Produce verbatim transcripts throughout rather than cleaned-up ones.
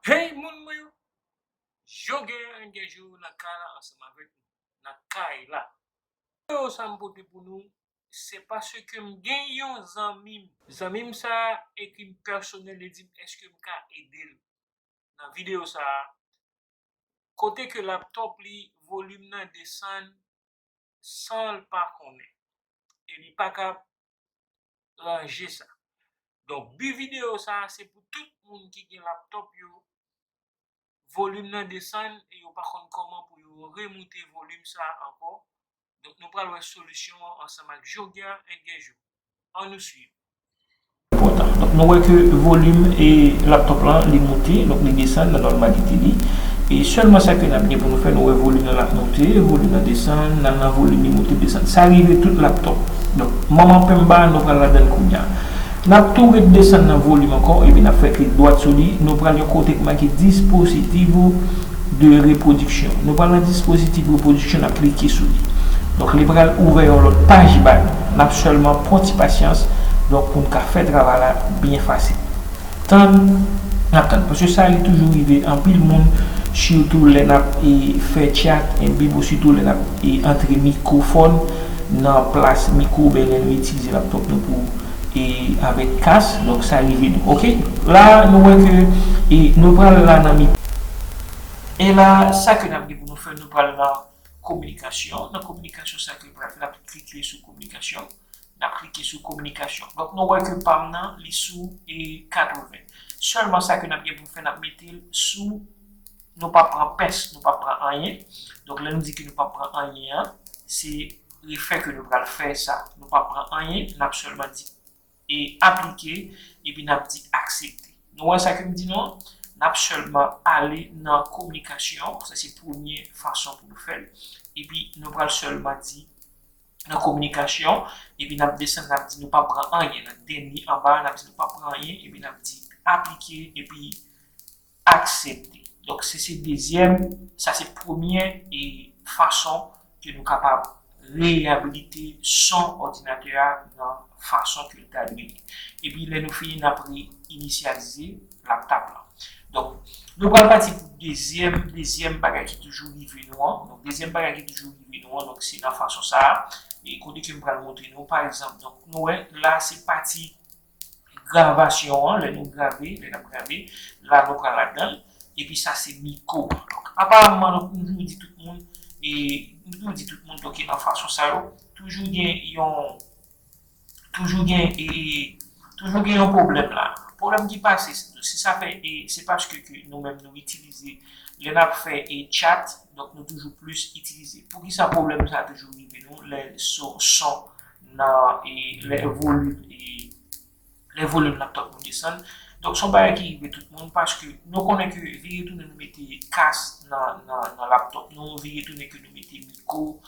Hey moun mwen yo, Joguer Angel Joe nan kay la ansanm avèk nou, nan kay la. Videyo sa m pote pou nou, se paske m gen yon zanmi m. Zanmi m sa ekri m pèsonèl, li di m èske m ka ede l nan videyo sa a. Kote ke laptop li, volim nan desann san l pa konnen. E li pa ka ranje sa. Donk, bi videyo sa a, se pou tout moun ki gen laptop yo, volim nan desann e yo pa konn kòman pou yo remoute volim sa a ankò. Donk, nou pral wè solisyon an ansanm ak Joguer Angel Joe. Ann nou swiv. Enpòtan. Donk, nou wè ke volim e laptop lan, li moute, donk li desann nan nòmalite li. E sèlman sa ke n ap gen pou nou fè, nou wè volim nan l ap moute, volim nan desann, nan, nan volim li moute, desann. Sa rive tout laptop. Donk, manman penba, nou pral ladan l kounye a. N ap tou ret desann nan volim ankò, epi n ap fè klik dwat sou li. Nou pral yon kote k make dispositivo de reproduction. Nou pral nan dispositivo de reproduction, n ap klike sou li. Donk, li pral ouvè yon lòt paj ba nou. N ap sèlman pran ti pasyans, donk, pou n ka fè travay la byen fasil. Tann, n ap tann. Paske sa, li toujou rive anpil moun, sitou lè n ap, e, fè chat, epi bon, sitou lè n ap, e, antre mikwofòn nan plas mikwo, oubyen lè nou itilize laptop nou pou, e, avèk kas, donk sa rive nou. Oke? La, nou wè ke, e, nou pral la nan mi. E la, sa ke n ap gen pou nou fè, nou pral nan kominikasyon. Nan kominikasyon, sa ke nou pral fè, n ap klike sou kominikasyon. N ap klike sou kominikasyon. Donk, nou wè ke pa m nan, li sou, e, katreven. Sèlman sa ke n ap gen pou fè, n ap mete l sou, nou p ap pran pès, nou p ap pran anyen. Donk, lè nou di ke nou p ap pran anyen an, se lefè ke nou pral fè sa. Nou p ap pran anyen, n ap sèlman di, e, aplike, epi n ap di aksepte. Nou wè sa ke m di nou an? N ap sèlman ale nan kominikasyon, sa se premye fason pou nou fè l. Epi, nou pral sèlman di nan kominikasyon, epi n ap desann, n ap di nou p ap pran anyen. Nan dènye anba a, n ap di nou p ap pran anyen, epi n ap di aplike, epi aksepte. Donk, se, se dezyèm, sa se premye, e, fason ke nou kapab reyabilite son òdinatè a nan fason ke l ta dwe ye. Epi, lè nou fini, n ap re-inisyalize laptop lan. Donk, nou pral pati pou dezyèm, dezyèm bagay ki toujou rive nou an. Donk, dezyèm bagay ki toujou rive nou an, donk, se nan fason sa a. E kote ke m pral montre nou, pa egzanp, donk, nou wè, la, se pati gravasyon an, lè nou grave, lè n ap grave, la, nou pral ladan l. Epi sa, se mikwo an. Donk, aparamman, donk, m toujou di tout moun, e, m toujou di tout moun, donk, nan fason sa yo, toujou gen yon, toujou gen, e, e, toujou gen yon pwoblèm la. Pwoblèm ki pase, se, se sa fè, e, se paske ke nou menm nou itilize, lè n ap fè, e, chat, donk, nou toujou plis itilize. Poukisa pwoblèm sa toujou rive nou, lè son, son nan, e, lè volim, e, lè volim laptop nou desann. Donk, se yon bagay ki rive tout moun, paske nou konnen ke vire tounen nou mete kas nan, nan, nan laptop nou, vire tounen ke nou mete mikwo.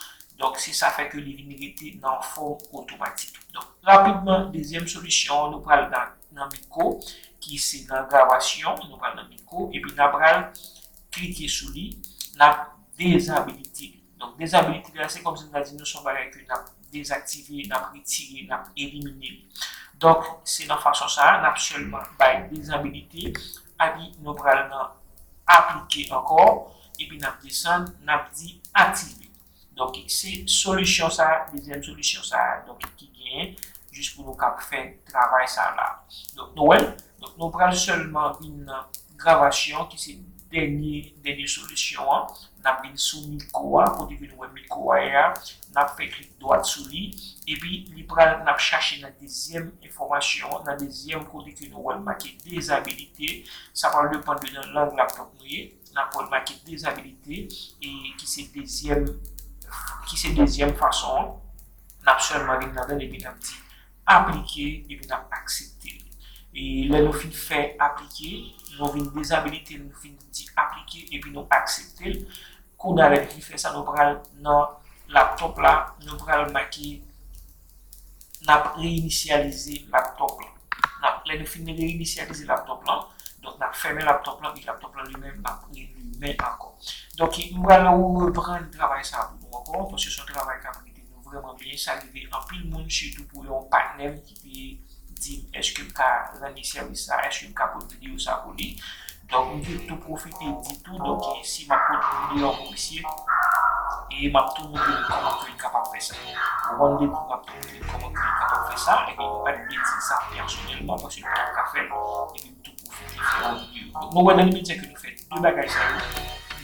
Donk, se sa fè ke li vin rete nan fòm otomatik. Donk, rapidman, dezyèm solisyon an, nou pral nan, nan mikwo, ki se nan gravasyon, nou pral nan mikwo, epi n a pral klike sou li, n ap dezabilite li. Donk, dezabilite li la, se kòmsi nou ta di nou se yon bagay ke n ap dezaktive, n ap retire, n ap elimine li. Donk, se nan fason sa a, n ap sèlman bay dezabilite, epi nou pral nan aplike ankò, epi n ap desann, n ap di aktive. Donk, se solisyon sa a, dezyèm solisyon sa a, donk, ki genyen, jis pou nou kab fè travay sa a la. Donk, nou wè l. Donk, nou pral sèlman vin nan gravasyon, ki se dènye, dènye solisyon an. N ap vin sou mikwo a, kote ke nou wè mikwo a ye a. N ap fè klik dwat sou li. Epi, li pral, n ap chache nan dezyèm enfòmasyon an, nan dezyèm kote ke nou wè l make dezabilite. Sa pral depann de nan lang laptop nou ye. N ap wè l make dezabilite, e ki se dezyèm, ki se dezyèm fason an. N ap sèlman vin ladan l epi n ap di aplike, epi n ap aksepte l. E lè nou fin fè aplike, nou vin dezabilite l, nou fin di aplike, epi nou aksepte l. Kounye a, lè nou fin fè sa, nou pral nan laptop la, nou pral make, n ap reyinisyalize laptop la. N ap, lè nou fin reyinisyalize laptop lan, donk n ap fèmen laptop lan, epi laptop lan li menm, n ap relimen ankò. Donk, m pral reprann travay sa a pou nou ankò, paske se yon travay k ap rete nou vrèman byen. Sa rive anpil moun, sitou pou yon patnè m ki te di m, èske m ka rann li sèvis sa, èske m ka pote videyo sa pou li. Donk, m te tou pwofite di tou, donk, e, si m ap pote videyo pou misye, e m ap tou montre nou kòman ke li kapab fè sa. Ou konn depi m ap tou montre nou kòman ke li kapab fè sa, epi m pa t vle di sa pèsonèlman, paske m pa t ap ka fè l, epi m tou pwofite fè yon videyo. Donk, nou wè nan limit, se ke nou fè de bagay sa yo,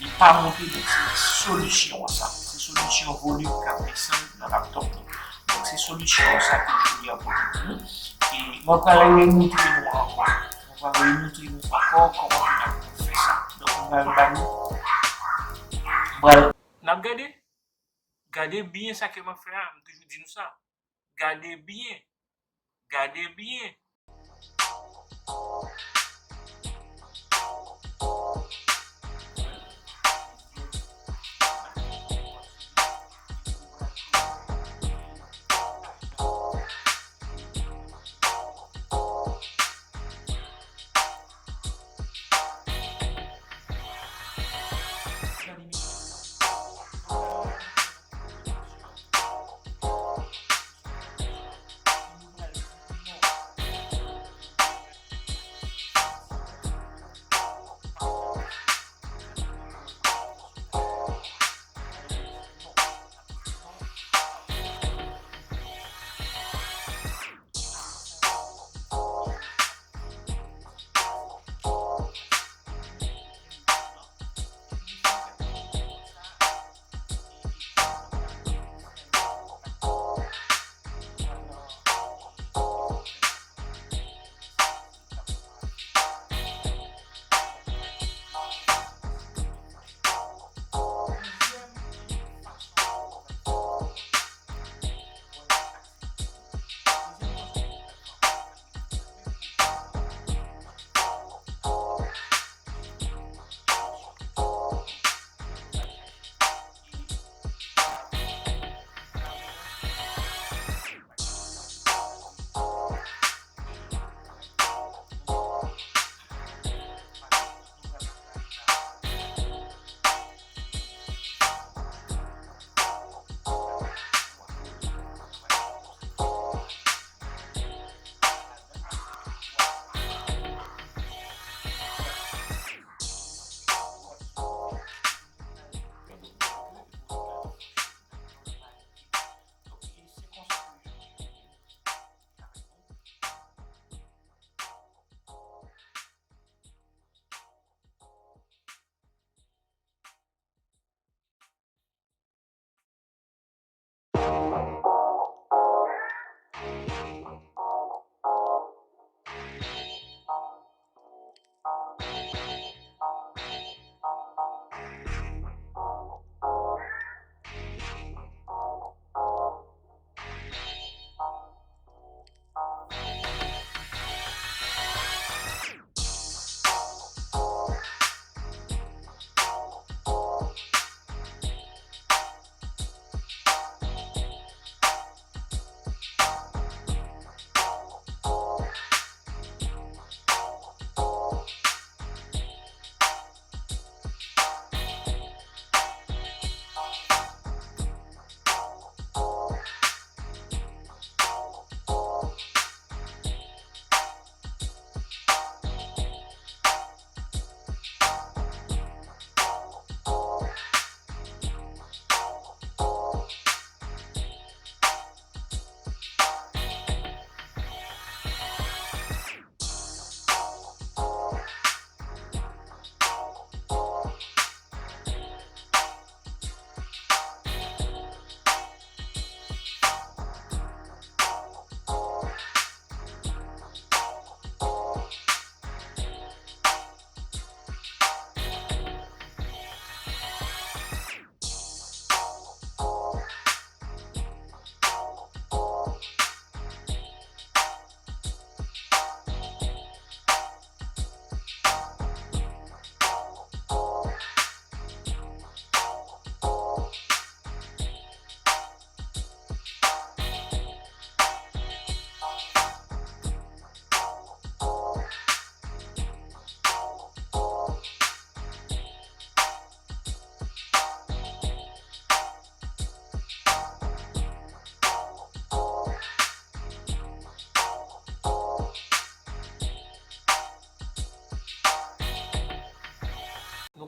li pa monte, donk, se solisyon an sa. Se solisyon volim k ap desann nan laptop nou. Donk, se solisyon an sa ke jodi a pote pou nou. E mwen pral remontre nou ankò. Mwen pral remontre nou ankò kòman pou n ap fè sa. Donk, mwen pral ba nou. Mwen pral. N ap gade? Gade byen sa ke m ap fè a. M toujou di nou sa. Gade byen. Gade byen.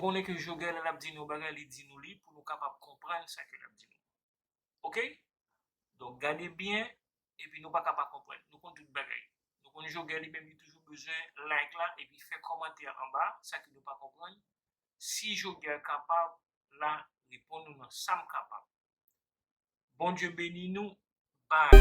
Konnen ke Jogèl lè l ap di nou bagay, li di nou li pou nou kapab konprann sa ke l ap di nou. Oke? Donk, gade byen, epi nou pa ka pa konprann. Nou konn tout bagay. Nou konn Jogèl li menm, li toujou bezwen like la, epi fè kòmantè anba, sa ke nou pa konprann. Si Jogèl kapab, la, reponn nou nan sa m kapab. Bondye beni nou. Bye.